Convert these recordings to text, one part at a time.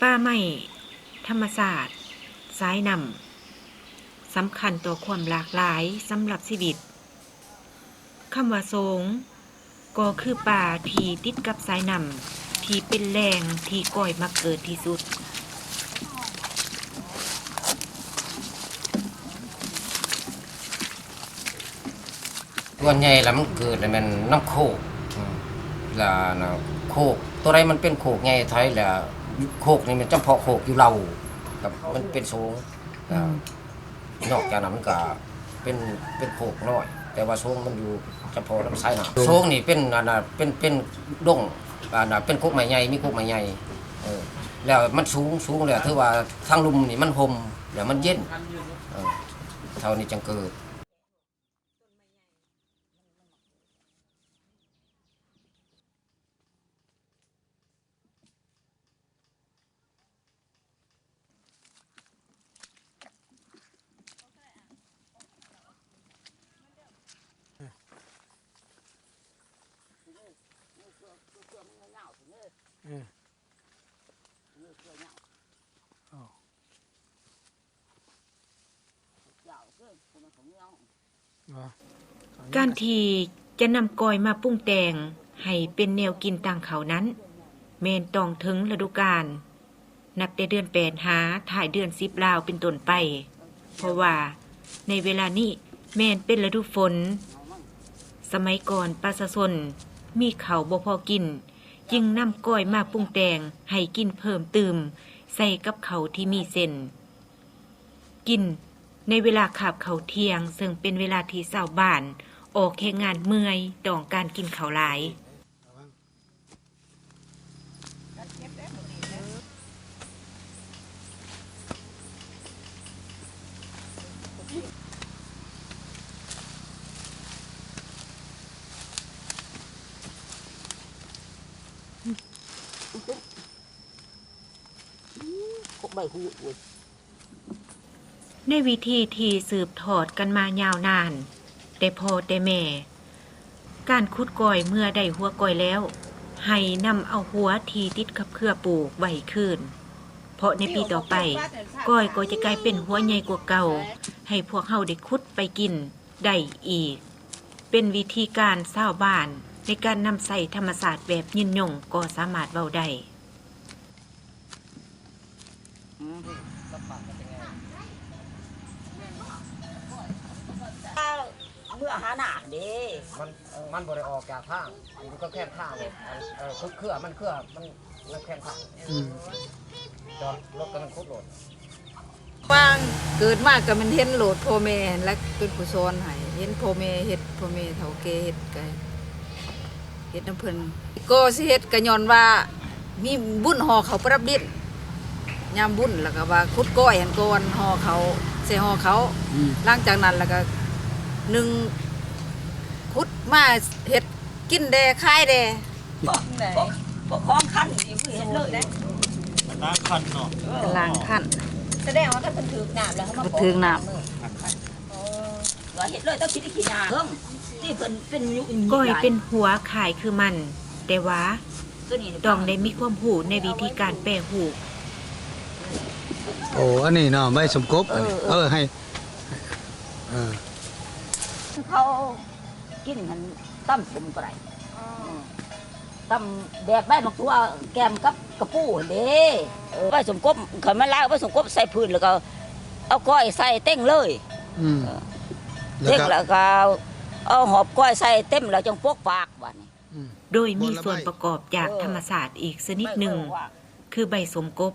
ປ່າໄມ້ທຳມະຊາດ ສາຍນ້ຳ ສຳຄັນຕໍ່ຄວາມຫຼາກຫຼາຍສຳລັບຊີວິດ. ຄຳວ່າໂຊງ ກໍຄືປ່າທີ່ຕິດກັບສາຍນ້ຳ ທີ່ເປັນແຫຼ່ງທີ່ກ້ອຍມັກເກີດທີ່ສຸດ. ສ່ວນໃຫຍ່ລະມັນເກີດລະແມ່ນນ້ຳໂຄກ ອືມ ລະນະ ໂຄກ ໂຕໃດມັນເປັນໂຄກໃຫຍ່ເທົ່າໃດລະ ໂຄກນີ້ແມ່ນຈຳເພາະໂຄກຢູ່ເລົາ ກັບມັນເປັນໂຊງ ອືມ ນອກຈາກນັ້ນມັນກະເປັນ ເປັນໂຄກນ້ອຍ ແຕ່ວ່າໂຊງມັນຢູ່ຈຳເພາະລຳສາຍນ້ຳ. ໂຊງນີ້ເປັນ ອັນນະ ເປັນ ເປັນດົງ ອັນນະ ເປັນກົກໄມ້ໃຫຍ່ ມີກົກໄມ້ໃຫຍ່ ເອີ ແລ້ວມັນສູງ ສູງແລ້ວຖືວ່າທາງລຸ່ມນີ້ມັນຮົ່ມ ແລ້ວມັນເຢັນ ເອີ ເທົ່ານີ້ຈັ່ງເກີດ. ການທີ່ຈະນຳກ້ອຍມາປຸງແຕ່ງໃຫ້ເປັນແນວກິນຕ່າງເຂົ້ານັ້ນ ແມ່ນຕ້ອງເຖິງລະດູການ ນັບແຕ່ເດືອນແປດຫາທ້າຍເດືອນສິບລາວເປັນຕົ້ນໄປ, ເພາະວ່າໃນເວລານີ້ແມ່ນເປັນລະດູຝົນ. ສະໄໝກ່ອນປະຊາຊົນມີເຂົ້າບໍ່ພໍກິນ, ຈຶ່ງນຳກ້ອຍມາປຸງແຕ່ງໃຫ້ກິນເພີ່ມຕື່ມໃສ່ກັບເຂົ້າທີ່ມີເສັ້ນ ກິນໃນເວລາຄາບເຂົ້າທ່ຽງ, ເຊິ່ງເປັນເວລາທີ່ຊາວບ້ານອອກແຮງງານເມື່ອຍ, ຕ້ອງການກິນເຂົ້າຫຼາຍ. ໃນວິທີທີ່ສືບທອດກັນມາຍາວນານແຕ່ພໍ່ແຕ່ແມ່, ການຂຸດກ້ອຍເມື່ອໄດ້ຫົວກ້ອຍແລ້ວ, ໃຫ້ນຳເອົາຫົວທີ່ຕິດກັບເຄືອປູກໄວ້ຄືນ, ເພາະໃນປີຕໍ່ໄປ, ກ້ອຍກໍຈະກາຍເປັນຫົວໃຫຍ່ກວ່າເກົ່າ, ໃຫ້ພວກເຮົາໄດ້ຂຸດໄປກິນໄດ້ອີກ. ເປັນວິທີການຊາວບ້ານໃນການນຳໃຊ້ທຳມະຊາດແບບຍືນຍົງກໍສາມາດເວົ້າໄດ້. ອືມ ເມື່ອຫາໜ້າເດ້ ມັນ ມັນບໍ່ໄດ້ອອກຈາກທາງ ຢູ່ກັບແຄມທາງເລີຍ ເອີ ຄືເຄືອມັນ ເຄືອມັນ ມັນແຄມທາງ ອືມ ຈອດລົດກຳລັງຂຸດໂລດ. ວ່າເກີດມາກໍແມ່ນເຫັນໂລດພໍ່ແມ່ຫັ້ນແຫຼະເປັນຜູ້ສອນໃຫ້ ເຫັນພໍ່ແມ່ເຮັດ ພໍ່ແມ່ເຖົ້າແກ່ເຮັດ ກໍເຮັດນຳເພິ່ນ. ກໍຊິເຮັດກໍຍ້ອນວ່າມີບຸນຫໍ່ເຂົ້າປະດັບດິນ ຍາມບຸນ ແລ້ວກໍວ່າຂຸດກ້ອຍຫັ້ນກ່ອນ ຫໍ່ເຂົ້າ ໃສ່ຫໍ່ເຂົ້າ ອືມ ຫຼັງຈາກນັ້ນແລ້ວກໍໜຶ່ງ ຂຸດມາເຮັດກິນແດ່ ຂາຍແດ່. ພວກ ພວກ ພວກຂອງຄັນນີ້ຄືເຮັດເລີຍເດ້ ມັນລ້າງຄັນເນາະ ເອີ ລ້າງຄັນ ສະແດງວ່າຄັນເພິ່ນຖືກນ້ຳແລ້ວ ເຮົາມາ ເພິ່ນຖືກນ້ຳ ເອີ ວ່າເຮັດເລີຍ ຕ້ອງຄິດຂີ້ໜ້າເບິ່ງ ທີ່ເພິ່ນເປັນຢູ່ ກ້ອຍເປັນຫົວຂາຍຄືມັນ ແຕ່ວ່າຕ້ອງໄດ້ມີຄວາມຮູ້ໃນວິທີການແປຮູບ. ໂອ້ ອັນນີ້ເນາະ ໃບສົມກົບ ເອີ ອັນນີ້ ເອີ ເອີ ໃຫ້ ເອີ ເຂົາ ກິນຫັ້ນຕຳສົ້ມກໍໄດ້ ອໍ ອືມ ຕຳແບບໃບໝາກຖົ່ວແກມກັບກະປູຫັ້ນເດ້ ເອີ ໃບສົມກົບ ຄັນມັນຫຼາຍເອົາໃບສົມກົບໃສ່ພື້ນ ແລ້ວກໍເອົາກ້ອຍໃສ່ເຕັງເລີຍ ອືມ ເອີ ເຕັງ ແລ້ວກໍ ແລ້ວກໍເອົາຫອບກ້ອຍໃສ່ເຕັມ ແລ້ວຈັ່ງປົກປາກບາດນີ້ ອືມ ໂດຍມີສ່ວນປະກອບຈາກ ເອີ ທຳມະຊາດອີກຊະນິດໜຶ່ງ ເອີ ຄືໃບສົມກົບ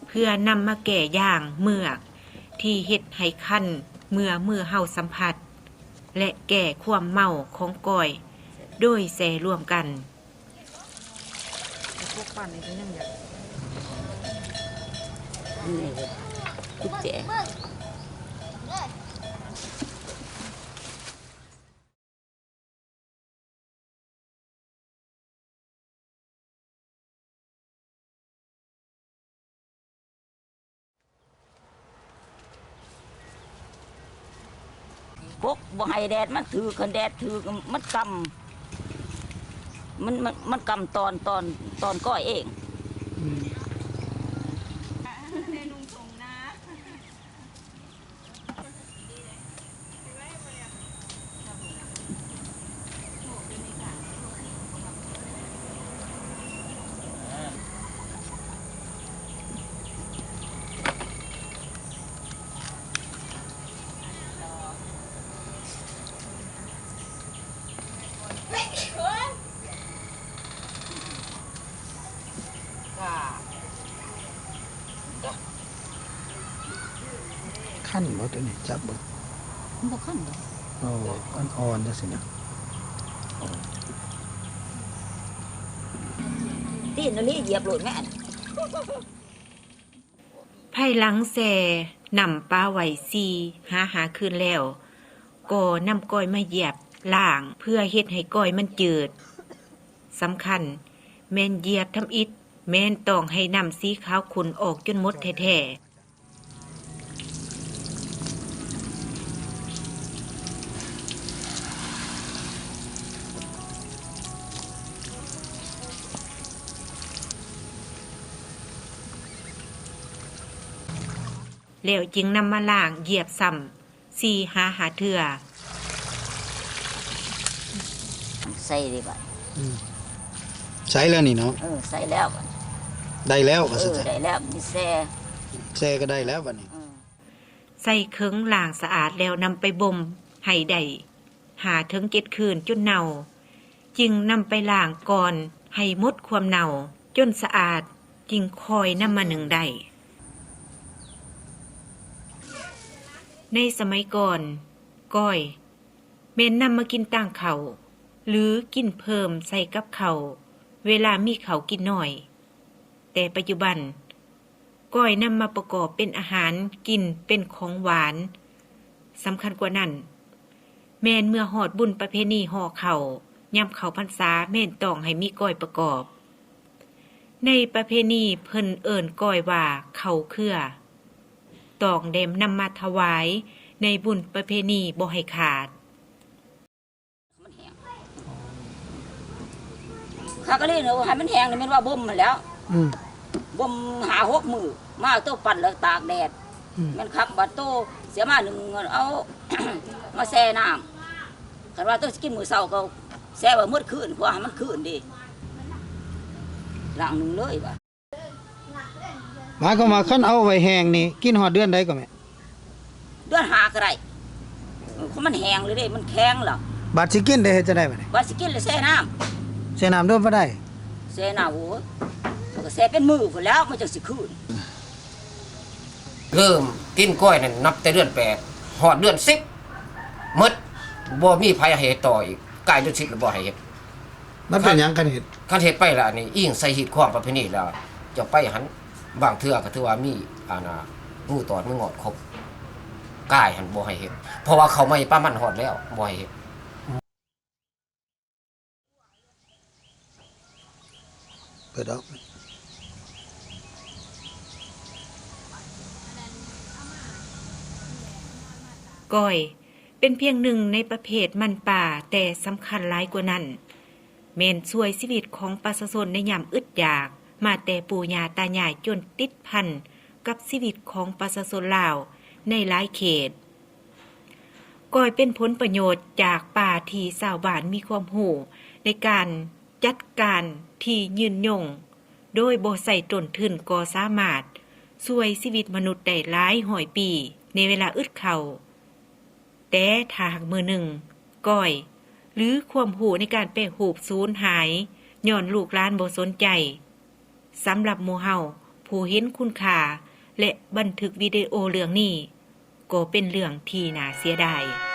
ເພື່ອນຳມາແກ້ຢາງເມືອກທີ່ເຮັດໃຫ້ຄັນເມື່ອມືເຮົາສຳຜັດ ແລະ ແກ້ຄວາມເມົາຂອງກ້ອຍໂດຍແຊ່ລວມກັນ. ພວກປັ່ນນີ້ກໍຍັງຢາກ ນີ້ ກຸດແຈ. ປົກບໍ່ໃຫ້ແດດມັນຖືກ ຄັນແດດຖືກມັນກຳ ມັນ ມັນ ມັນກຳຕອນ ຕອນ ຕອນກ້ອຍເອງ ອືມ ຄັນບໍ່ຕົວນີ້? ຈັບເບິ່ງ. ມັນບໍ່ຄັນດອກ. ໂອ້ ອ່ອນໆ ຈັ່ງຊີ້ນະ. ຕີນອັນນີ້ຢຽບໂລດແມ່ນ. ພາຍຫຼັງແຊ່ນ້ຳປາໄວ້ສີ່ຫາຫ້າຄືນແລ້ວ, ກໍນຳກ້ອຍມາຢຽບລ້າງ ເພື່ອເຮັດໃຫ້ກ້ອຍມັນຈືດ. ສຳຄັນແມ່ນຢຽບທຳອິດ, ແມ່ນຕ້ອງໃຫ້ນ້ຳສີຂາວຂຸ່ນອອກຈົນໝົດແທ້ໆ. ແລ້ວຈຶ່ງນຳມາລ້າງຢຽບຊ້ຳສີ່ຫາຫ້າເທື່ອ. ໃສ່ເດ້ບາດ. ອືມ ໃສ່ແລ້ວນີ້ເນາະ. ເອີ ໃສ່ແລ້ວ. ໄດ້ແລ້ວວ່າຊັ້ນຊະ. ເອີ ໄດ້ແລ້ວ ມີແຊ່ ແຊ່ກໍໄດ້ແລ້ວບາດນີ້. ເອີ ໃສ່ເຄິ່ງລ້າງສະອາດແລ້ວນຳໄປບົ່ມໃຫ້ໄດ້ ຫ້າເຖິງເຈັດຄືນຈົນເນົ່າ, ຈຶ່ງນຳໄປລ້າງກ່ອນໃຫ້ໝົດຄວາມເນົ່າຈົນສະອາດ, ຈຶ່ງຄ່ອຍນຳມາໜຶ້ງໄດ້. ໃນສະໄໝກ່ອນ, ກ້ອຍແມ່ນນຳມາກິນຕາງເຂົ້າ ຫຼື ກິນເພີ່ມໃສ່ກັບເຂົ້າ ເວລາມີເຂົ້າກິນໜ້ອຍ. ແຕ່ປັດຈຸບັນ, ກ້ອຍນຳມາປະກອບເປັນອາຫານກິນເປັນຂອງຫວານ. ສຳຄັນກວ່ານັ້ນ, ແມ່ນເມື່ອຮອດບຸນປະເພນີຫໍ່ເຂົ້າ ຍາມເຂົ້າພັນສາ ແມ່ນຕ້ອງໃຫ້ມີກ້ອຍປະກອບ. ໃນປະເພນີເພິ່ນເອີ້ນກ້ອຍວ່າເຂົ້າເຄືອ, ຕ້ອງໄດ້ນຳມາຖວາຍໃນບຸນປະເພນີບໍ່ໃຫ້ຂາດ. ມັນແຫ້ງ ຄັກອີ່ຫຼີເນາະ ໃຫ້ມັນແຫ້ງນີ້ແມ່ນວ່າບົ່ມຫັ້ນແຫຼ້ວ. ອືມ ບົ່ມຫ້າຫົກມື້ ມາເອົາໂຕປັ່ນແລ້ວຕາກແດດ. ອືມ ແມ່ນຄັກ ບັດໂຕເສຍມາໜຶ້ງ ເອົາມາແຊ່ນ້ຳ. ຄັນວ່າໂຕຊິກິນມື້ເຊົ້າກໍແຊ່ໄວ້ໝົດຄືນ ເພື່ອໃຫ້ມັນຄືນເດ້ ລ້າງໜຶ້ງເລີຍວ່າ. ໝາຍຄວາມວ່າຄັນເອົາໄວ້ແຫ້ງນີ້ ກິນຮອດເດືອນໃດກໍແມ່? ເດືອນຫ້າກໍໄດ້. ເອີ ເພາະມັນແຫ້ງແລ້ວເດ້ ມັນແຂງແລ້ວ. ບັດຊິກິນໄດ້ເຮັດຈັ່ງໃດບັດນີ້? ບັດຊິກິນແລ້ວແຊ່ນ້ຳ. ແຊ່ນ້ຳດົນປານໃດ? ແຊ່ນ້ຳ ໂອ້ຍ ມັນກໍແຊ່ເປັນມື້ພຸ້ນແລ້ວ ມັນຈັ່ງຊິຄືນ. ເລີ່ມກິນກ້ອຍນັ້ນນັບແຕ່ເດືອນແປດ ຮອດເດືອນສິບໝົດ ບໍ່ມີໃຜໃຫ້ເຮັດຕໍ່ອີກ. ກາຍເດືອນສິບແລ້ວບໍ່ໃຫ້ເຮັດ. ມັນເປັນຫຍັງຄັນເຮັດ? ຄັນເຮັດໄປລະ ອັນນີ້ອີງໃສ່ຮີດຄອງປະເພນີລາວ ເຈົ້າໄປຫັ້ນ ບາງເທື່ອກໍຖືວ່າມີ ອັນນ່າ ງູຕອດງູງອດຄົບ ກາຍຫັ້ນບໍ່ໃຫ້ເຮັດ ເພາະວ່າເຂົ້າໃໝ່ປະມານຮອດແລ້ວ ບໍ່ໃຫ້ເຮັດ. ເປີດອອກ. ກ້ອຍ ເປັນພຽງໜຶ່ງໃນປະເພດມັນປ່າ, ແຕ່ສຳຄັນຫຼາຍກວ່ານັ້ນ ແມ່ນຊ່ວຍຊີວິດຂອງປະຊາຊົນໃນຍາມອຶດຢາກ ມາແຕ່ປູ່ຍ່າຕາຍາຍ ຈົນຕິດພັນກັບຊີວິດຂອງປະຊາຊົນລາວໃນຫຼາຍເຂດ. ກ້ອຍເປັນຜົນປະໂຫຍດຈາກປ່າທີ່ຊາວບ້ານມີຄວາມຮູ້ໃນການຈັດການທີ່ຍືນຍົງ, ໂດຍບໍ່ໃຊ້ຕົ້ນທຶນກໍສາມາດຊ່ວຍຊີວິດມະນຸດໄດ້ຫຼາຍຮ້ອຍປີໃນເວລາອຶດເຂົ້າ. ແຕ່ຖ້າຫາກມື້ໜຶ່ງ ກ້ອຍ ຫຼື ຄວາມຮູ້ໃນການແປຮູບສູນຫາຍຍ້ອນລູກຫຼານບໍ່ສົນໃຈ, ສຳລັບໝູ່ເຮົາຜູ້ເຫັນຄຸນຄ່າ ແລະ ບັນທຶກວິດີໂອເລື່ອງນີ້ ກໍເປັນເລື່ອງທີ່ໜ້າເສຍດາຍ.